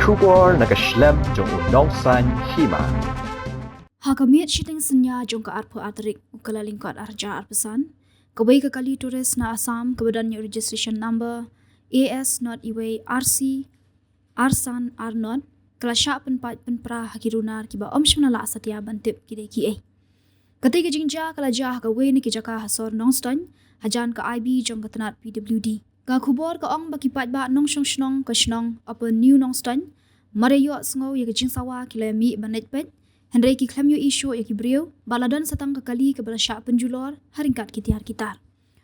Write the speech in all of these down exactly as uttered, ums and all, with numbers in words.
Khubor na ka shlem jong u Nongsaiñ Hima. Ha ka miet shiteng synñia jong ka arphew ar tarik u Kyllalyngkot arhajar arphew san, kawei ka kali tourist na Assam kaba don ïa u registration number A S not iwei R C arsan arnot, ka la shah pynpait pynpra ha ki runar kiba ym shym la lah satia ban tip ki dei kiei. Katei ka jingjia ka la jia ha kawei na ki jaka ha sor Nongstoiñ, hajan ka I B jong ka tnat P W D. Ka khubor ka ong ba ki paidbah nongshong shnong ka shnong Upper New Nongstoiñ, mar ïa ïohsngew ïa ka jingsawa ki la mih ban leit peit, hynrei ki khlem ïohi shuh ïa ki briew, bad la don sa tang ka kali kaba la shah pynjulor ha ryngkat ki tiar ki tar.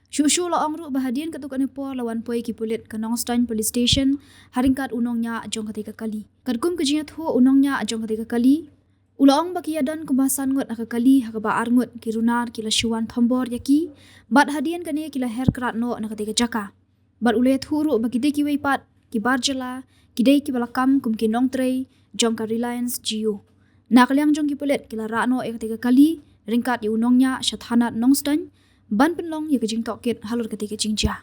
Shuh shuh la ong ruh ba hadien katto katne por la wan poi ki pulit ka Nongstoiñ Police Station ha ryngkat u nongñiah jong katei ka kali. Katkum ka jingïathuh u nongñiah jong katei ka kali, u la ong ba ki ïadon kumba san ngut ha ka kali, ha kaba ar ngut ki runar ki la shu wan thombor ïa ki, bad hadien kane ki la her krad noh na katei ka jaka. Bad u la ïathuh ruh ba ki dei kiwei pat ki bar jylla, ki dei kiba la kam kum ki nongtrei jong ka Reliance Jio. Na ka liang jong ki pulit, ki la rah noh ïa katei ka kali ryngkat ïa u nongñiah sha thanat Nongstoiñ ban pynlong ïa ka jingtohkit halor katei ka jingjia.